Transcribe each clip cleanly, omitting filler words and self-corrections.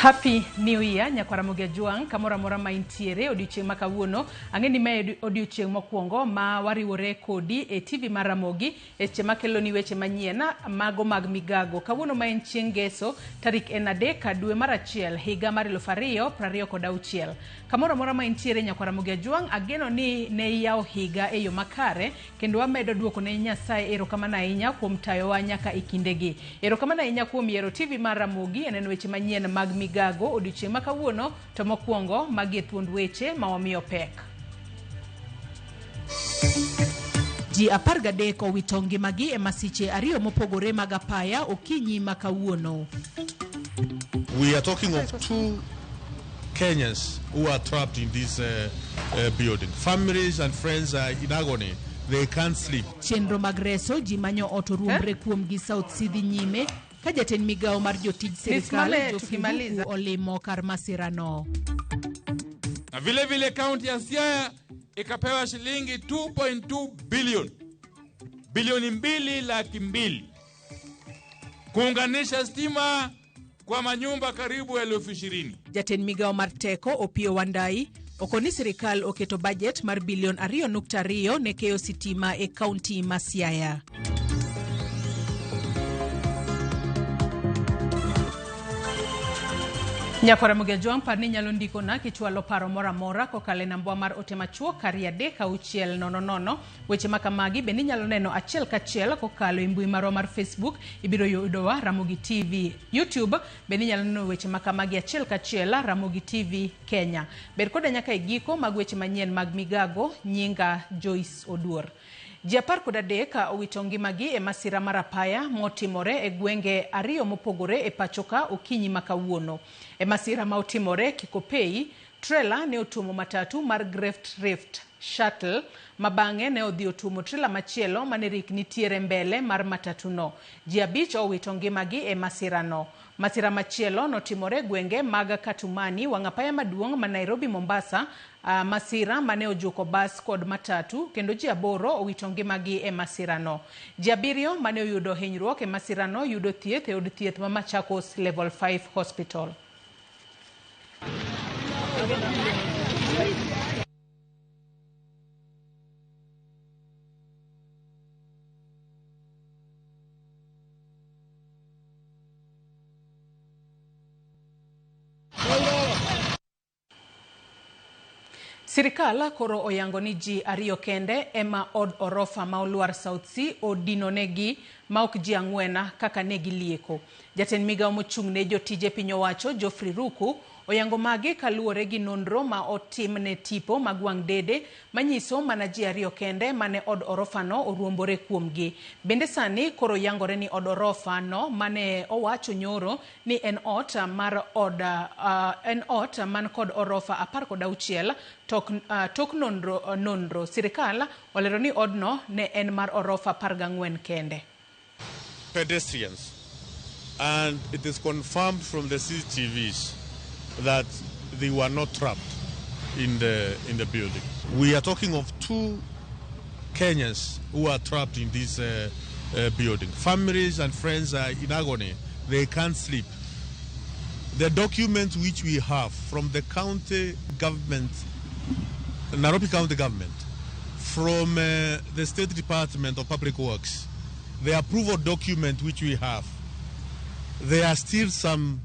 Happy New Year nyakwara Ramogi Ajwang' kamoro amora ma intiere odiochieng' ma kawuono. Ang'e ni mae odiochieng' mokwongo ma wariwore kodi e TV mar Ramogi e seche makeloni weche manyien mago mag migago. Kawuono ma en chieng' Ngeso tarik en 3 dwe mar 1 higa mar 2026. Kamoro amora ma intiere nyakwara Ramogi Ajwang' ageno ni ne iyawo higa e yo makare kendo wamedo duoko ne Nyasaye erokamano ahinya kuom tayowa nyaka e kindegi. Erokamano ahinya kuom yiero TV mar Ramogi e neno weche manyien mag migago odiochieng' ma kawuono, to mokwongo magi e thuond weche ma wamiyo pek. Ji 13 owito ngimagi e masiche ariyo mopogore mag apaya okinyi ma kawuono. We are talking of 2 Kenyans who are trapped in this building. Families and friends are in agony. They can't sleep. Chenro mag reso ji manyo ot oruombre kuomgi South C dhi nyime ka jatend migawo mar jotij sirikal Nisimame Geoffrey tukimaliza. Ruku olimo kar masirano. Na vile vile kaunti ya Siaya ikapewa shilingi 2.2 billion, bilioni 2 200,000 kuunganisha stima kwa manyumba karibu 20,000. Jatend migawo mar teko Opiyo Wandayi okoni sirikal oketo budget mar bilion 2.2 ne keyo sitima e kaunti ma Siaya. Nyakwara Ramogi Ajwang' par ni inyalo ndikona kichwalo paro moro amora kokalo e nambwa mar ote machuok 23600. Weche ma kamagi bende inyalo neno achiel kachiel kokalo e mbui marwa mar Facebook, ibiro yudowa Ramogi TV. YouTube bende inyalo neno weche ma kamagi achiel kachiel Ramogi TV Kenya. Ber koda nyaka e giko mag weche manyien mag migago, nyinga Joyce Oduor. Ji 13 owito ngimagi e masira mar apaya motimore e gwenge ariyo mopogore e pachoka okinyi ma kawuono. E masira ma otimore Kikopey, trela ne otuomo matatu mar Great Rift Shuttle ma bang'e ne odhi otuomo trela machielo mane rik nitiere mbele mar matatuno. Ji 5 owito ngimagi e masirano. Masira machielo notimore gwenge mag Katumani, wang' apaya maduong' ma Nairobi Mombasa, masira mane ojuko bas kod matatu kendo ji 8 owito ngimagi e masirano. Ji 7 mane oyudo hinyruok e masirano yudo thieth e od thieth ma Machakos Level 5 Hospital. Sirikal koro oyango ni ji 2 kende ema od orofa ma olwar South C odinonegi ma ok ji 4 kaka ne gilieko. Jatend migawo mochung' ne jotije piny owacho Geoffrey Ruku oyango magi kaluwore gi nonro ma otim ne tipo mag wang' dede manyiso mana ji 2 kende mane od orofano oruombore kuomgi. Bende sani koro yangore ni od orofa no mane owacho nyoro ni en ot mar od en ot man kod orofa 16 tok nonro sirikal olero ni odno ne en mar orofa 14 kende. Pedestrians, and it is confirmed from the CCTVs that they were not trapped in the building. We are talking of 2 Kenyans who are trapped in this building. Families and friends are in agony. They can't sleep. The document which we have from the county government, Nairobi County government, from the State Department of Public Works, the approval document which we have, there are still some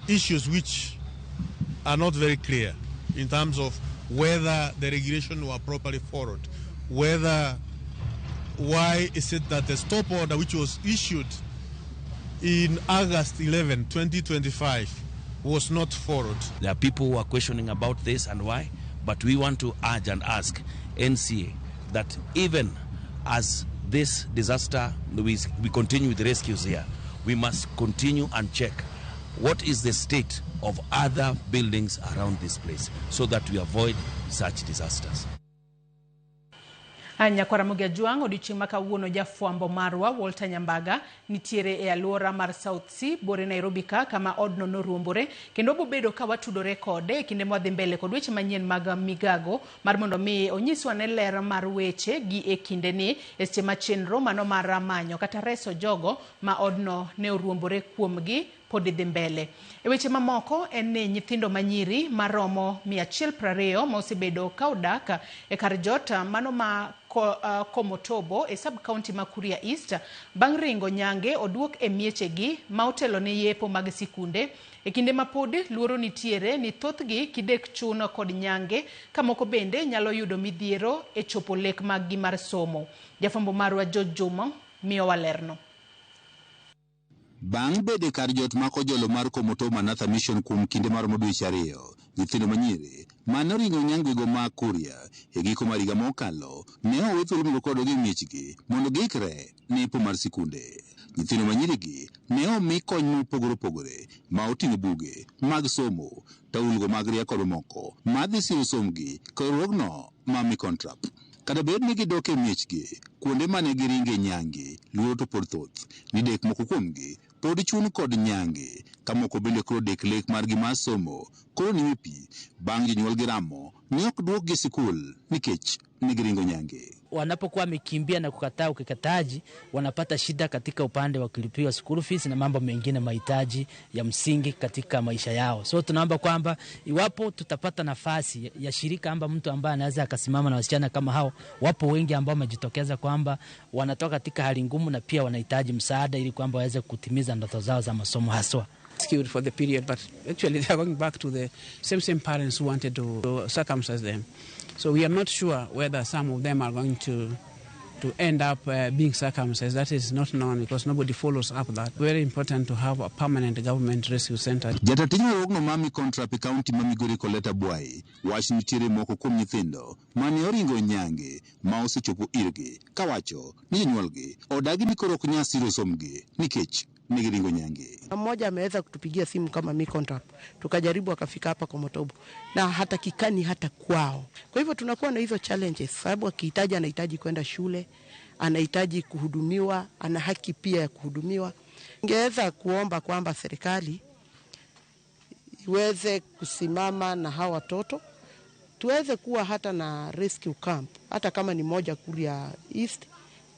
issues which are not very clear in terms of whether the regulation were properly followed, whether why is it that the stop order which was issued in August 11, 2025 was not followed. There are people who are questioning about this and why, but we want to urge and ask NCA that even as this disaster, we continue with rescues here, we must continue and check what is the state of other buildings around this place so that we avoid such disasters. Nyakwara Ramogi Ajwang' odiochieng' ma kawuono jafwambo marwa Walter Nyambaga nitiere e alwora mar South C bore Nairobi ka kama odno noruombore kendo bobedo ka watudore kode e kinde mwadhi mbele kod weche manyien mag migago mar mondo mi onyiswa ne ler mar weche gi e kindeni e seche ma chenro mano mar manyo kata reso jogo ma odno ne oruombore kuomgi pod dhi mbele. E weche mamoko en ni nyithindo manyiri maromo 120 ma osebedo ka odak e kar jot mano ma Komotobo e sub county ma Kuria East bang' ringo nyange oduok e miechegi ma otelo ne yepo mag sikunde. E kinde ma pod luoro nitiere ni thothgi kidek chun kod nyange ka moko bende nyalo yudo midhiero e chopo lek maggi mar somo. Jafwambo marwa George Juma miyowa lerno. Bang' bedo e kar jot ma Kojolo mar Komotobo Manatha Mission kuom kinde maromo dweche 2, nyithindo manyiri mane oringo nyangego ma Kuria e giko mar higa mokalo ne owe thuolo mondo koro odog e miechgi mondo giikre ne yepo mar sikunde. Nyithindo manyirigi ne omi kony mopogore opogore ma oting'o buge mag somo, taulgo mag rieko kod mamoko madhi siro sombgi kod riwruogno ma Micontrap. Kata bed ni gidok e miechgi, kuonde mane giringe nyange, luoro to pod thoth. Ni dek moko kuomgi pod chun kod nyange, ka moko bende koro dek lek margi mar somo koro nime pi bang' jonyuolgi ramo ni ok duokgi sikul nikech ne giringo nyange. Wanapokuwa wamekimbia na kukataa ukeketaji, wanapata shida katika upande wa kulipiwa school fees na mambo mengine mahitaji ya msingi katika maisha yao. So tunaomba kwamba iwapo tutapata nafasi ya shirika amba mtu ambaye anaweza akasimama na wasichana kama hao, wapo wengi ambao wamejitokeza kwamba wanatoka katika hali ngumu na pia wanahitaji msaada ili kwamba waweze kutimiza ndoto zao za masomo haswa. Skewed for the period, but actually they are going back to the same parents who wanted to circumcise them. So we are not sure whether some of them are going to end up being circumcised. That is not known because nobody follows up that. Very important to have a permanent government rescue center. Jatij riwruogno ma Micontrap e kaunti ma Migori Coletta Bwai wach nitiere moko kuom nyithindo mane oringo nyange ma osechopo irgi kawacho ni jonyuolgi odagi ni koro ok nyal siro sombgi nikech negiringo nyange. Mmoja ameweza kutupigia simu kama Micontrap, tukajaribu akafika hapa Komotobo na hatakikani hata kwao. Kwa hivyo tunakuwa na hizo challenges, sababu akihitaji anahitaji kwenda shule, anahitaji kuhudumiwa, ana haki pia ya kuhudumiwa. Ningeweza kuomba kwamba serikali iweze kusimama na hawa watoto, tuweze kuwa hata na rescue camp, hata kama ni moja Kuria East,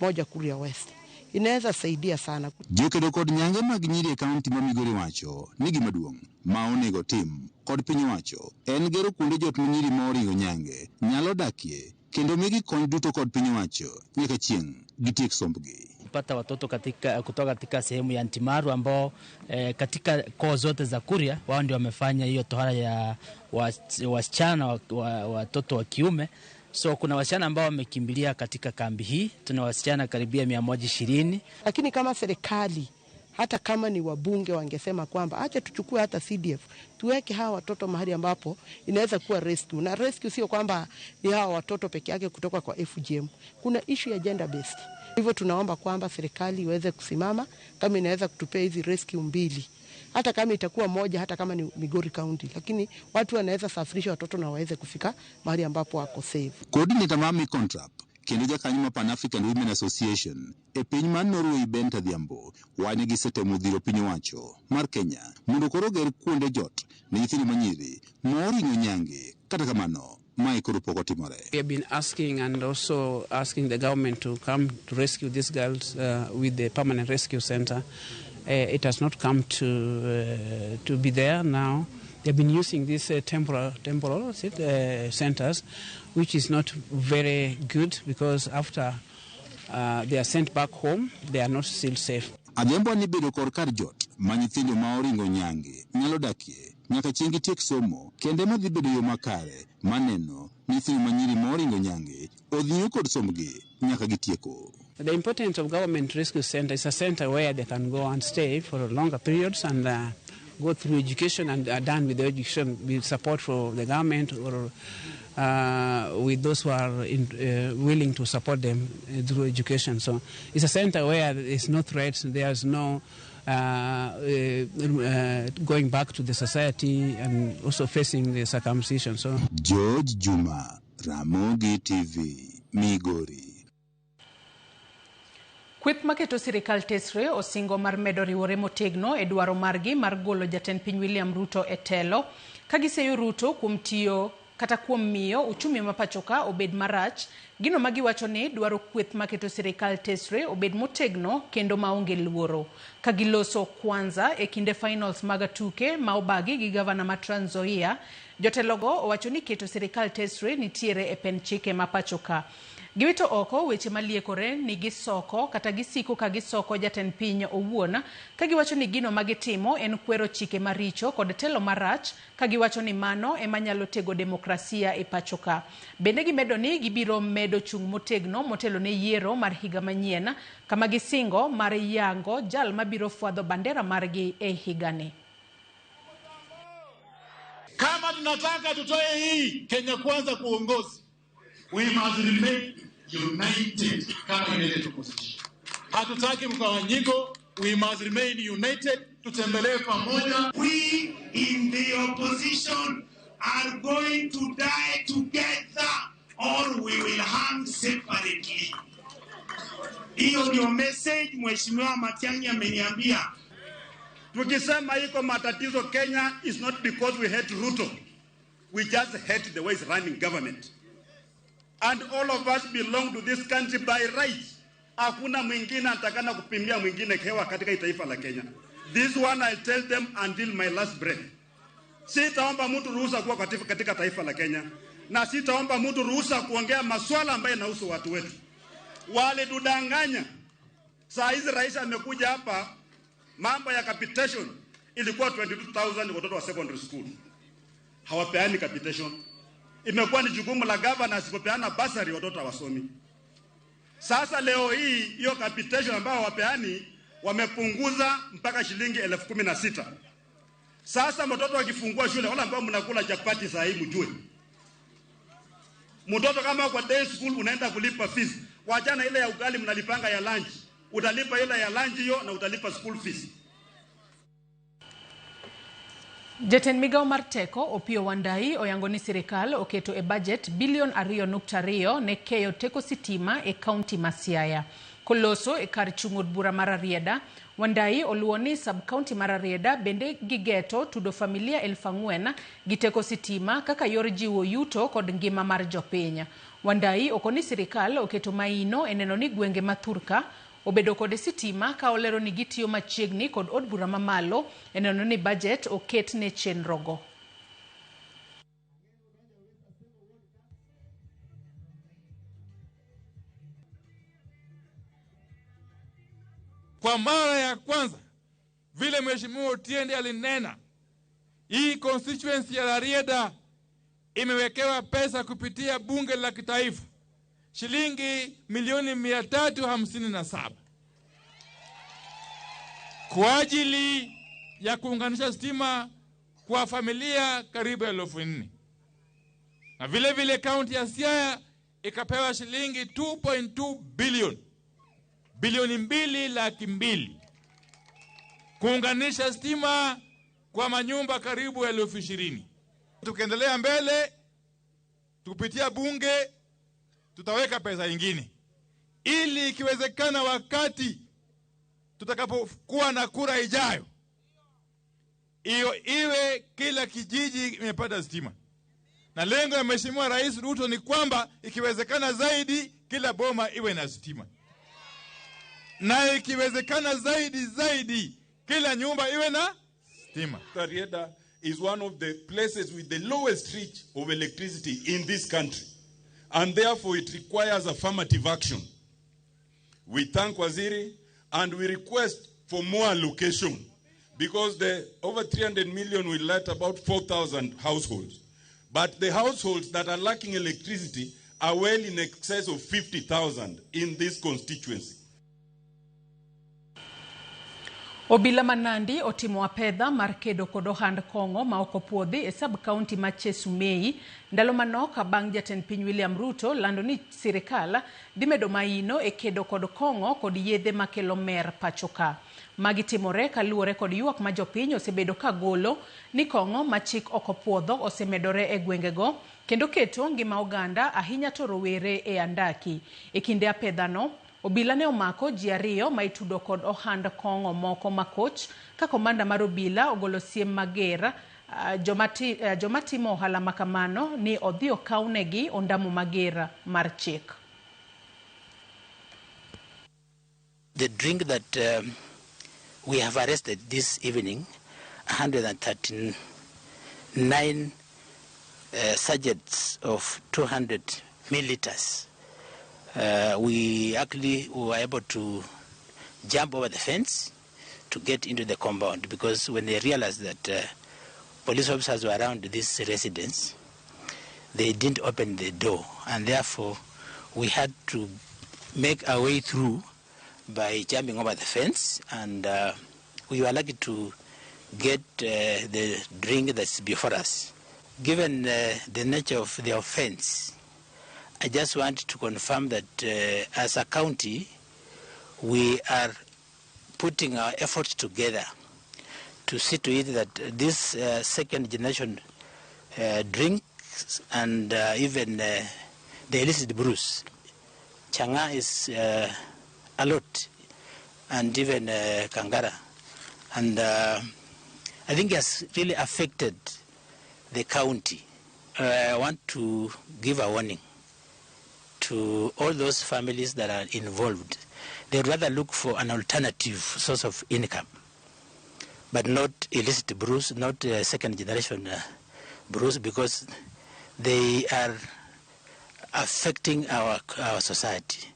moja Kuria West. Inaweza saidia sana. Jokedo kod nyange mag nyiri e kaunti ma Migori wacho ni gima duong' ma onego tim kod piny owacho en gero kuonde jot ma nyiri ma oringo nyange nyalo dakie kendo migi kony duto kod piny owacho nyaka chieng' gitiek sombgi. Pata watoto kutoka katika sehemu ya Ntimaru ambao katika koo zote za Kuria wao ndio wamefanya hiyo tohara ya wasichana watoto wa kiume. So kuna wasichana ambao wamekimbilia katika kambi hii, tuna wasichana karibia 120. Lakini kama serikali, hata kama ni wabunge wangesema kwamba acha tuchukue hata CDF, tuweke hawa watoto mahali ambapo inaweza kuwa rescue. Na rescue sio kwamba ni hawa watoto peke yake kutoka kwa FGM. Kuna issue ya gender based. Hivyo tunaomba kwamba serikali iweze kusimama kama inaweza kutupea hizi rescue mbili. Hata kama itakuwa moja, hata kama ni Migori County, lakini watu wanaweza safirisha watoto na waweze kufika mahali ambapo wako safe. Coordinator mar Micontrap kendo jakanyo mar Pan African Women Association e piny mar Norway Benta Adhiambo wani gisetemo dhiro piny owacho mar Kenya mondo koro oger kuonde jot ne nyithindo manyiri moringo nyange. Kata kamano mae koro pok otimore. We have been asking and also asking the government to come to rescue these girls with the permanent rescue center. It has not come to be there now. They've been using these temporal centers, which is not very good because after they are sent back home, they are not still safe. Adhiambo ni bedo kor kar jot ma nyithindo ma oringo nyange nyalo dakie nyaka chieng' gitiek somo kende madhi bedo yo makare maneno nyithindo manyiri ma oringo nyange odhi kod sombgi nyaka gitieko. The importance of government rescue center is a center where they can go and stay for longer periods and go through education and are done with the education with support for the government or with those who are willing to support them through education. So it's a center where there is no threats, there's no going back to the society and also facing the circumcision. So George Juma, Ramogi TV, Migori. Kweth maketo sirikal tesre osingo mar medo riwore motegno e dwaro margi mar golo jatend piny William Ruto e telo ka giseyo Ruto kuom tiyo Kata kuom miyo uchumi ma pachoka obed marach, gino ma giwacho ni dwaro kweth maketo sirikal tesre obed motegno kendo maonge luoro. Ka giloso kwanza e kinde finals mag tuke ma obagi gi gavana ma Trans Nzoia, jotelogo owacho ni keto sirikal tesre nitiere e pen chike ma pachoka. Giwito oko weche maliekore ni gisoko kata gisiko ka gisoko jatend piny owuon ka giwacho ni gino ma gitimo en kwero chike maricho kod telo marach ka giwacho ni mano ema nyalo tego demokrasia e pachoka. Bende gimedo ni gibiro medo chung' motegno motelo ne yiero mar higa manyien kama gisingo mar yango jal mabiro fwadho bandera margi e higani. Kama tunataka tutoe hii Kenya Kwanza kwa uongozi, we must remain united kama United Opposition. Hatutaki mgawanyiko, we must remain united, tutembelee pamoja. We in the opposition are going to die together or we will hang separately. Hiyo ndio message Mheshimiwa Matiang'i ameniambia. Tukisema iko matatizo Kenya is not because we hate Ruto. We just hate the way he's running government. And all of us belong to this country by right. Hakuna mwingine anatakana kupimia mwingine hewa katika taifa la Kenya. This one I tell them until my last breath. Sitaomba mtu ruhusa kuwa katika taifa la Kenya, na sitaomba mtu ruhusa kuongea maswala ambayo yanahusu watu wetu. Walitudanganya. Saa hizi rais amekuja hapa, mambo ya capitation ilikuwa 22,000 watoto wa secondary school. Hawapeani capitation. Imekuwa ni jukumu la governor asipopeana basari watoto hawasomi. Sasa leo hii hiyo capitation ambayo hawapeani wamepunguza mpaka shilingi 16,000. Sasa mtoto akifungua shule, wala ambao mnakula chapati saa hii mjue. Mtoto kama kwa day school unaenda kulipa fees. Wachana ile ya ugali mnalipanga ya lunch. Utalipa ile ya lunch hiyo na utalipa school fees. Jatend migao mar teko Opiyo Wandayi oyango ni sirikal oketo e budget bilion 2.2 ne keyo teko sitima e kaunti ma Siaya. Koloso e kar chung' od bura mar Rarieda, Wandayi oluwo ni sub-county mar Rarieda bende gigeto tudo familia 4,000 gi teko sitima kaka yor jiwo yuto kod ngima mar jopiny. Wandayi okoni sirikal oketo maino e neno ni gwenge ma thurka obedo kod sitima ka olero ni gitiyo machiegni kod od bura mamalo e neno ni budget oket ne chenrogo. Kwa mara ya kwanza vile Mheshimiwa Otiende alinena, hii constituency ya Rarieda imewekewa pesa kupitia bunge la kitaifa shilingi milioni 357 kwa ajili ya kuunganisha stima kwa familia karibu 4,000. Na vile vile county ya Siaya ikapewa shilingi 2.2 billion, bilioni 2,200,000 kuunganisha stima kwa manyumba karibu 20,000. Tukiendelea mbele tukupitia bunge tutaweka pesa nyingine ili ikiwezekana wakati tutakapokuwa na kura ijayo hiyo iwe kila kijiji imepata stima. Na lengo ya Mheshimiwa Rais Ruto ni kwamba ikiwezekana zaidi kila boma iwe na stima. Na ikiwezekana zaidi kila nyumba iwe na stima. Rarieda is one of the places with the lowest reach of electricity in this country, and therefore it requires affirmative action. We thank Waziri and we request for more allocation, because the over 300 million will let about 4,000 households. But the households that are lacking electricity are well in excess of 50,000 in this constituency. Obila Manandi otimo apedha mar kedo kod ohand kong'o ma ok opuodhi e sub-county ma Chesumei ndalo manok bang' jatend piny William Ruto lando ni sirikal dhi medo maino e kedo kod kong'o kod yedhe makelo mer pachoka. Magi timore kaluwore kod ywak ma jopiny osebedo ka golo ni kong'o ma chik ok opuodho osemedore e gwengego kendo keto ngima oganda ahinya to rowere e andaki. E kinde apedhano, obila ne omako ji ariyo ma itudo kod ohand kong'o moko makoch ka komanda mar obila ogolo siem mager joma timo ohala makamano ni odhi okawnegi ondamo mager mar chik. The drink that we have arrested this evening, 139 sachets of 200 milliliters. We actually were able to jump over the fence to get into the compound, because when they realized that police officers were around this residence, they didn't open the door, and therefore we had to make our way through by jumping over the fence, and we were lucky to get the drink that's before us. Given the nature of the offense, I just want to confirm that as a county, we are putting our efforts together to see to it that this second generation drinks and even the illicit brews, Chang'aa is a lot, and even Kangara, and I think it has really affected the county. I want to give a warning to all those families that are involved. They'd rather look for an alternative source of income, but not illicit brews, not second generation brews, because they are affecting our society.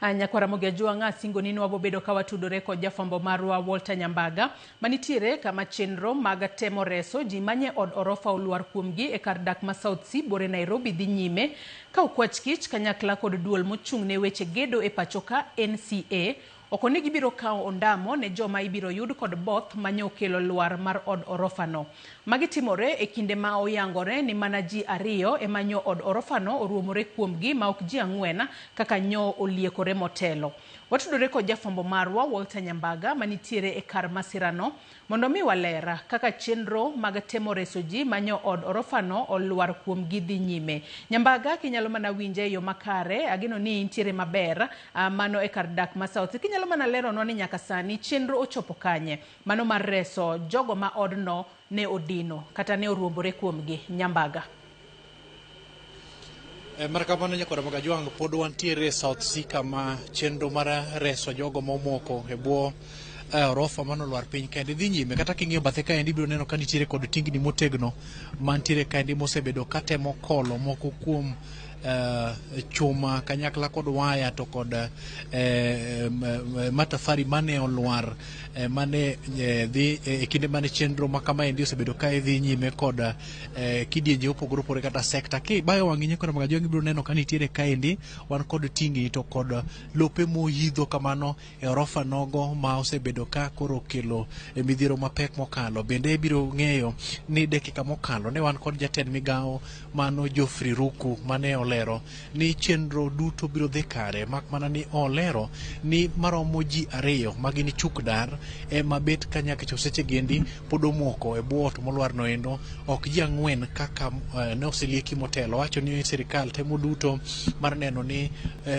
Nyakwara Ramogi Ajwang' asingo ni nwabobedo ka watudore kod jafwambo marwa Walter Nyambaga manitiere kama chenro mag temo reso ji manye od orofa olwar kuomgi e kar dak ma South C bore Nairobi dhi nyime ka okwach kich kanyakla kod duol mochung' ne weche gedo e pacho ka NCA oko ni gibiro kawo ondamo ne joma ibiro yud kod both manye okelo lwar mar od orofano. Magi timore e kinde ma oyangore ni mana ji 2 ema nyo od orofano oruomore kuomgi ma ok ji 4 kaka nyo oliekore motelo. Watudore kod jafwambo marwa Walter Nyambaga manitiere e kar masirano mondo mi walera kaka chenro mag temo reso ji manyo od orofano olwar kuomgi dhi nyime. Nyambaga, kinyalo mana winje e yo makare, ageno ni intiere maber mano e kar dak ma South. Kinyalo mana leronwa ni nyaka sani chenro ochopo kanye mano mar reso jogo ma odno ne odino kata ne oruombore kuomgi. Nyambaga. Mar kamano nyakwara Ramogi Ajwang', pod wantiere South C kama chenro mar reso jogo momoko e bwo orofa manolwar piny kaendi dhi nyime. Kata king'iyo bathe kaendi ibiro neno ka nitiere kod tingni motegno mantiere kaendi mosebedo katemo kolo moko kuom chuma kanyakla kod waya to kod matafari mane olwar mane dhi e kinde mane chenro ma kamaendi osebedo ka idhi nyime kod kidienje opogore opogore kata sekta. Kibayo wang'i nyakwara Ramogi Ajwang' ibiro neno ka nitiere kaendi wan kod tingni to kod lope moyidho kamano e orofa nogo ma osebedo ka koro okelo midhiero mapek mokalo. Bende ibiro ng'eyo ni dakika mokalo ne wan kod jatend migawo mano Geoffrey Ruku mane olero ni chenro duto biro dhi kare, mak mana ni olero ni maromo ji 2 magin chuk dar ema bet ka nyaka chop seche gendi pod omoko e bwo ot molwar no endo, ok ji 4 kaka ne oselieki motelo. Wacho ni sirikal temo duto mar neno ni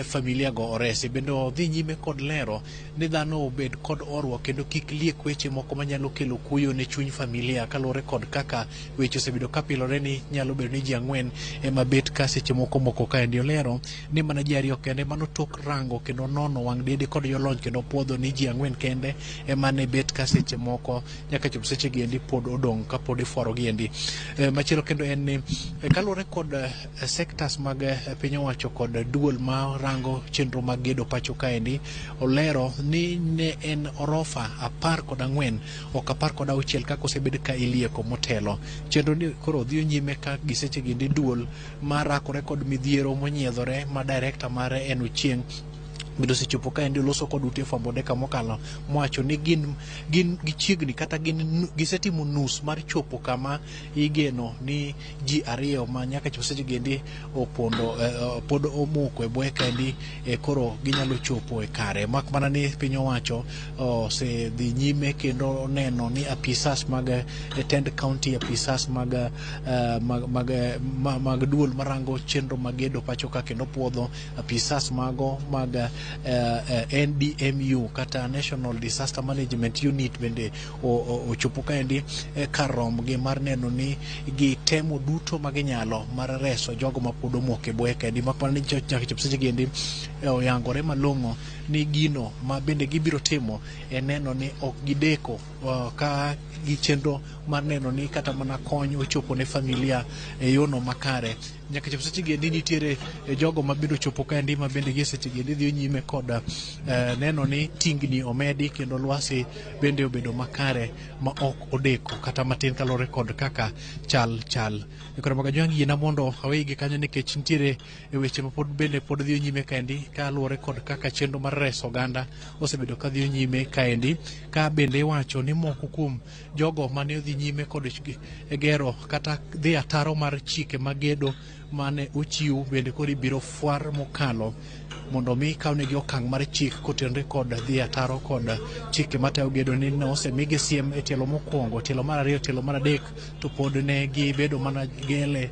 familia go oresi. Bende odhi nyime kod lero ni dhano obed kod horuok kendo kik liek weche moko manyalo kelo kuyo ne chuny familia kaluwore kod kaka weche osebedo kapilore ni nyalo bedo ni ji 4 ema bet ka seche moko moko kaendi. Olero ni mana ji 2 kende mano tok rango kendo nono wang' dede kod jolony kendo puodho ni ji 4 kende ema ne bet ka seche moko nyaka chop seche gi endi pod odong' kapod ifwaro gi endi. Machielo kendo en ni kaluwore kod sectors mag piny owacho kod duol ma rango chenro mag gedo pacho kaendi, olero ni ne en orofa 14 ok 16 kaka osebed ka ilieko motelo. Chenro ni koro dhi nyime ka gi seche gi endi duol marakore kod midhiero monyiedhore ma director mare en Ochieng' bende osechopo kaendi oloso kod ute fwambo dakika mokalo mowacho ni gin gichiegni kata gin gisetimo nus mar chopo kama igeno ni ji 2 ma nyaka chop seche gendi opondo pod omoko e bwoye kaendi koro ginyalo chopo e kare. Mak mana ni piny owacho osedhi nyime kendo neno ni apisas mag tend county, apisas mag duol marango chenro mag gedo pacho ka kendo puodho apisas mago mag NDMU kata National Disaster Management Unit bende ochopo kaendi kar romgi mar neno ni gitemo duto maginyalo mar reso jogo mapod omoko e bwoye kaendi, mak mana ni nyaka chop seche giendi oyangore malong'o ni gino ma bende gibiro timo en neno ni ok gideko ka gi chenro mar neno ni kata mana kony ochopo ne familia e yono makare. Nyaka chop seche giendi nitiere jogo mabende ochopo kaendi ma bende gie seche giendi dhi nyime kod neno ni tingni omedi kendo lwasi bende obedo makare ma ok odeko kata matin kaluwore kod kaka chal chal. Koro Magajwang', yiena mondo awegi kanyo nikech nitiere weche ma pod bende pod dhi nyime kaendi kaluwore kod kaka chenro mar reso oganda osebedo ka dhi nyime kaendi, ka bende iwacho ni moko kuom jogo mane odhi nyime kod gero kata dhi ataro mar chike magedo mane ochiw bende koro ibiro fwar mokalo mondo mi kawnegi okang' mar chik kotenore kod dhi ataro kod chike matayo gedo ni ne osemigi siem e tielo mokwongo, tielo mar ariyo, tielo mar adek, to pod ne gibedo mana gele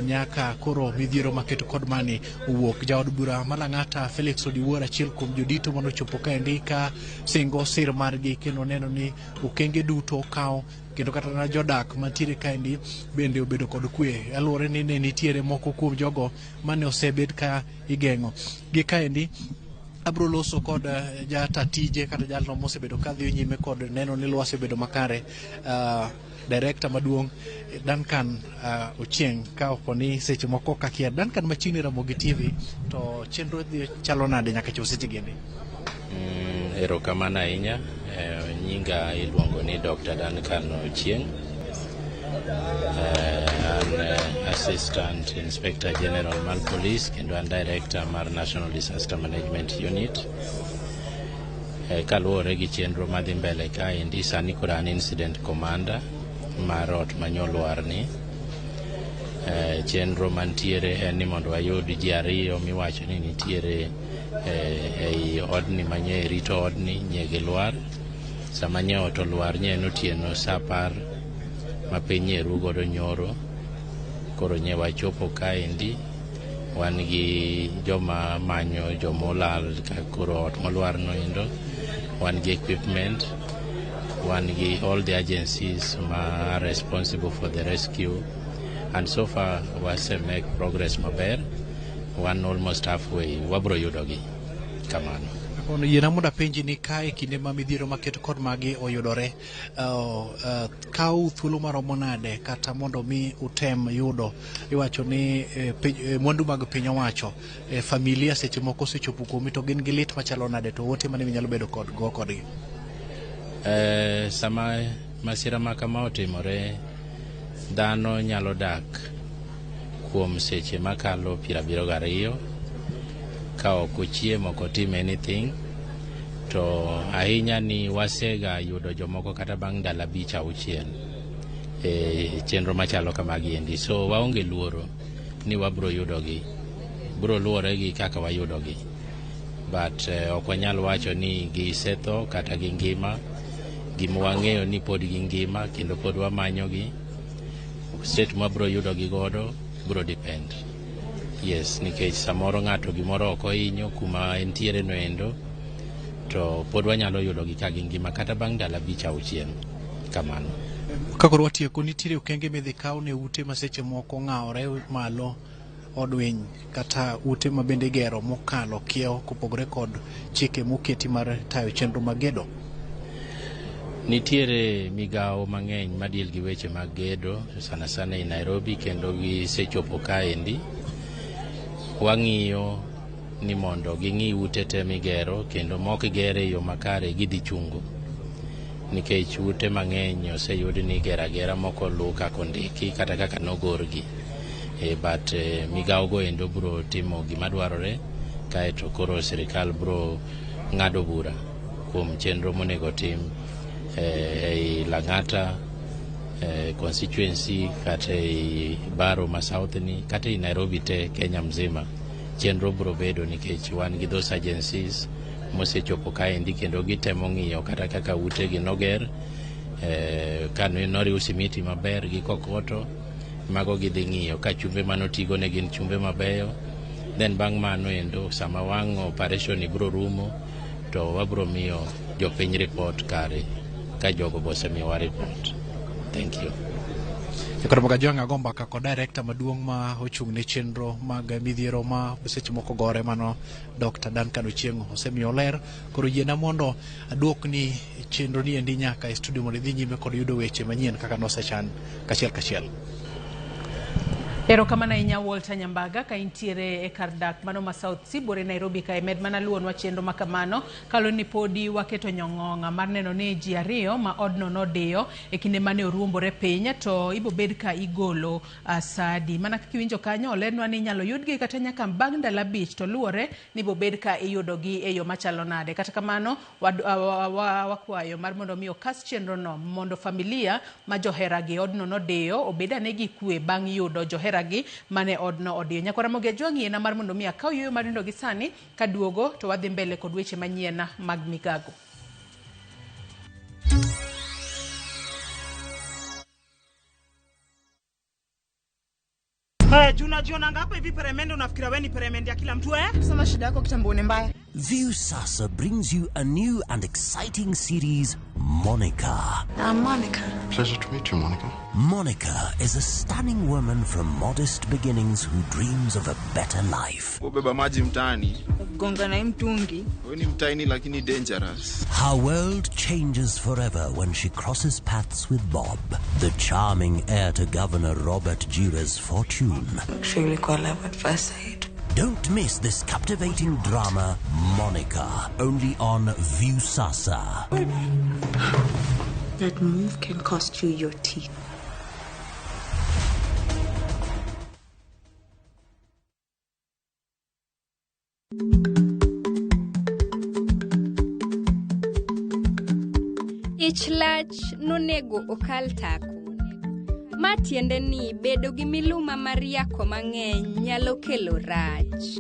nyaka koro midhiero maketo kod mani owuok. Jaod bura ma Lang'ata Felix Odiwuor, achiel kuom jodito manochopo kaendi ka singo sir margi kendo neno ni okenge duto okaw kendo kata na jodak mantiere kaendi bende obedo kod kwe, aluwore ni ne nitiere moko kuom jogo mane osebed ka igeng'o gi kaendi. Abro loso kod jata tije kata jalno mosebedo ka dhi nyime kod neno ni lwasi obedo makare, director maduong' Duncan Ochieng, ka opo ni seche moko kakia Duncan machiegni Ramogi TV, to chenro dhi chalo nade nyaka chop seche giendi? Erokamano ahinya. Nyinga iluongo ni Dr. Duncan Ochieng. An Assistant Inspector General mar Police kendo an Director mar National Disaster Management Unit. Kaluwore gi chenro madhi mbele kaendi, sani koro an Incident Commander mar ot manyolwar ni. Chenro mantiere en ni mondo wayud ji ariyo miwacho ni nitiere ei odni manye rito odni nye gilwar. Sama nye ot olwar nye en otieno sa 10 ma piny nye ru godo nyoro. Koro nye wachopo kaendi, wan gi joma manyo jomolal ka koro ot molwar no endo, wan gi equipment, wan gi all the agencies ma are responsible for the rescue, and so far wase make progress maber. Wan almost halfway, wabro yudogi kamano. Kono yiena mondo apenji ni ka e kinde ma midhiero maket kod magi oyudore, kaw thuolo maromo nade kata mondo mi utem yudo iwacho ni mwandu mag piny owacho, familia seche moko osechopo kuomi to gin gi lit machalo nade, to ote mane minyalo bedo kod go kodgi? Sama masira ma kama otimore, dhano nyalo dak kuom seche makalo 72 ka ok ochiemo, ok otim anything. To ahinya ni wasega yudo jomoko kata bang' ndalo 5, 6 e chenro machalo kamagi endi. So waonge luoro ni wabro yudogi, bro luwore gi kaka wayudogi, but ok wanyal wacho ni gisetho kata gingima. Gima wang'eyo ni pod gingima kendo pod wamanyogi. State mwabro yudogi godo bro depend, yes, nikech samoro ng'ato gimoro ok ohinyo kuma entiere no endo, to pod wanyalo yudogi ka gingima kata bang' ndalo 5, 6 kamano. Ka koro watieko, nitiere okenge midhi kaw ne ute ma seche moko ng'awore malo od winy kata ute ma bende igero mokalo kiewo kopogore kod chike moketi mar tayo chenro mag gedo? Nitiere migawo mang'eny madeal gi weche mag gedo, sana sana e Nairobi, kendo gisechopo kaendi. Wang'iyo ni mondo ging'i ute te migero kendo mok ger e yo makare gidhi chungo, nikech ute mang'eny oseyud ni igero agera mok oluw kaka ondiki kata kaka nogorgi. But migawo go endo bro timo gima dwarore, kaeto koro sirikal bro ng'ado bura kuom chenro monego tim ei Lang'ata constituency kata ei baro ma South ni kata ei Nairobi te, Kenya mzima. Chenro bro bedo nikech wan gi those agencies mosechopo kaendi kendo gitemo ng'iyo kata kaka utegi noger, ka noriw simiti maber gi kokoto. Mago gidhi ng'iyo ka chumbe manotigo ne gin chumbe mabeyo. Then bang' mano endo sama wang' operation ni biro rumo to wabiro miyo jopiny report kare ka jogo bosemiyowa report. Thank you. Koro Kajwang' ago mbaka kod director maduong' ma ochung' ne chenro mag midhiero ma seche moko gore mano Dr. Duncan Ochieng' osemiyo ler. Koro yiena mondo aduokni chenro ni endi nyaka e studio mondo idhi nyime kod yudo weche manyien kaka nosechan kachiel kachiel. Erokamano ahinya Walter Nyambaga ka intiere e kar dak mano ma South C buore Nairobi kae med mana luonwa chenro ma kamano kaluwore ni podi waketo nyong'ong'a mar neno ni ji ariyo ma odno nodiyo e kinde mane oruombore piny to ibobed ka igolo sadi. Mana kaka iwinjo kanyo olernwa ni inyalo yudgi kata nyaka bang' ndalo 5 to luwore ni ibobed ka iyudogi e yo machalo nade. Kata kamano wakwayo mar mondo mi okas chenro no mondo familia ma joheragi odno nodiyo obed ane gi kwe bang' yudo johera gi mane odno odiyo. Nyakwara Ramogi Ajwang' yiena mar mondo mi akaw yueyo mar nindo gi sani kaduogo to wadhi mbele kod weche manyien mag migago. Tunajionanga hapa hivi peremende, unafikiria wewe ni peremende ya kila mtu eh? Sema shida yako kitambo ni mbaya. Viusasa brings you a new and exciting series, Monica. I'm Monica. Pleasure to meet you, Monica. Monica is a stunning woman from modest beginnings who dreams of a better life. Kubeba maji mtaani. Gonga na mtungi. Wewe ni mtaini lakini dangerous. Her world changes forever when she crosses paths with Bob, the charming heir to Governor Robert Jira's fortune. Actually, call love at first sight. Don't miss this captivating drama, Monica, only on Viusasa. That move can cost you your teeth. Ich lach nonego okal tako. Ma tiende ni bedo gi miluma mar yako mang'eny nyalo kelo rach.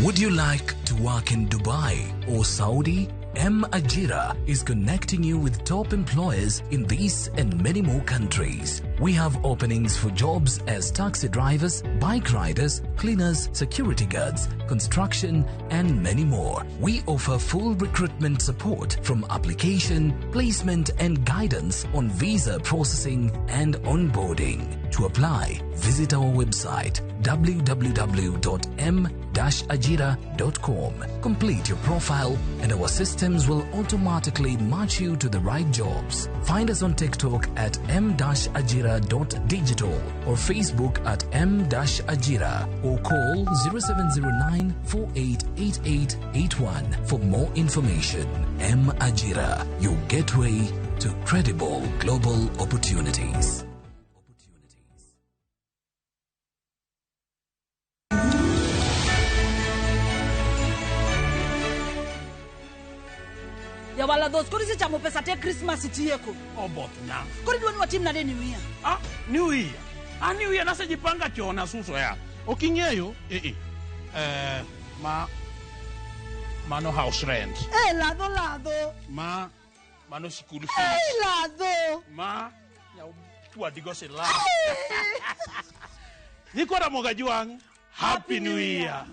Would you like to work in Dubai or Saudi? M Ajira is connecting you with top employers in these and many more countries. We have openings for jobs as taxi drivers, bike riders, cleaners, security guards, construction, and many more. We offer full recruitment support from application, placement, and guidance on visa processing and onboarding. To apply, visit our website www.m-ajira.com. Complete your profile and our systems will automatically match you to the right jobs. Find us on TikTok at m-ajira.digital or Facebook at m-ajira or call 0709 488881 for more information. M Ajira, your gateway to credible global opportunities. Yawala those koro isechamo pesa te Christmas itieko. Oboth na. Koro idwa ni watim nade New Year? Ah, New Year. Ah, New Year nasejipanga chon asuso ya. Ok ing'eyo? Eh. Ma mano house rent. Eh, ladho ladho. Ma mano school fees. Eh, ladho. Ma chwadigo sila. Nyikwa Ramogi Ajwang', Happy New Year.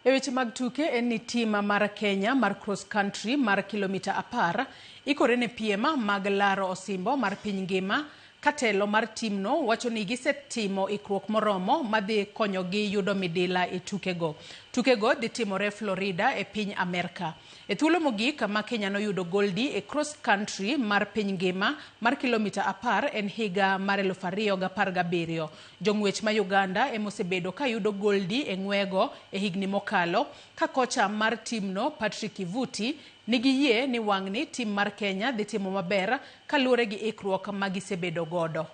E weche mag tuke en ni tim mar Kenya mar cross country mar kilomita 10 ikore ne piem mag laro osimbo mar piny ngima. Katelo mar timno wacho ni gisetimo ikruok moromo madhi konyogi yudo midila e tukego. Tukego dhi timore Florida e piny Amerka. E thuolo mogik ma Kenya noyudo goldi e cross country mar piny ngima mar kilomita 10 en higa mar 2017. Jong'wech ma Uganda emosebedo ka yudo goldi e ng'wego e higni mokalo, ka kocha mar timno Patrick Ivuti nigi yie ni wang'ni tim mar Kenya dhi timo maber kaluwore gi ikruok ma gisebedo godo.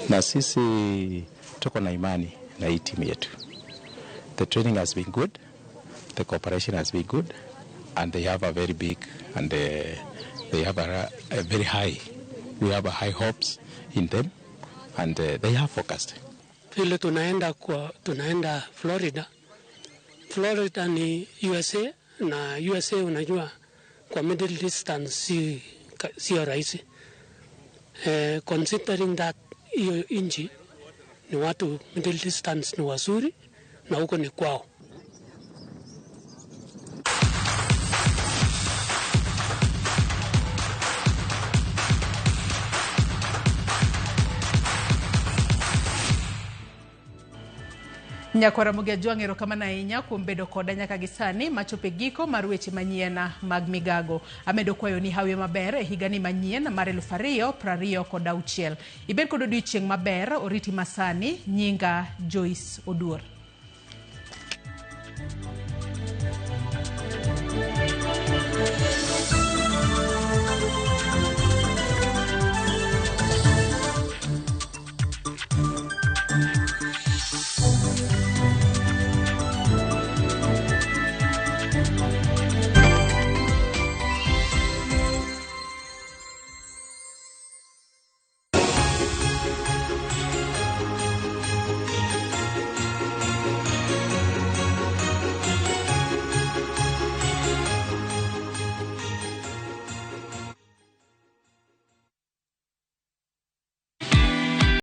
Na sisi tuko na imani na hii timu yetu. The training has been good, the cooperation has been good, and they have a very big and they have a very high, we have a high hopes in them and they are focused. Vile tunaenda Florida. Florida ni USA na USA unajua kwa middle distance sio rahisi. Considering that hiyo nchi ni watu middle distance ni wazuri na huko ni kwao. Nyakwara Ramogi Ajwang' erokamano ahinya kuom bedo koda nyaka gi sani machopo e giko mar weche manyien mag migago. Amedo kwayo ni hawi maber e higani manyien mar 2026. Ibed kod odiochieng' maber, oriti masani, nyinga Joyce Oduor.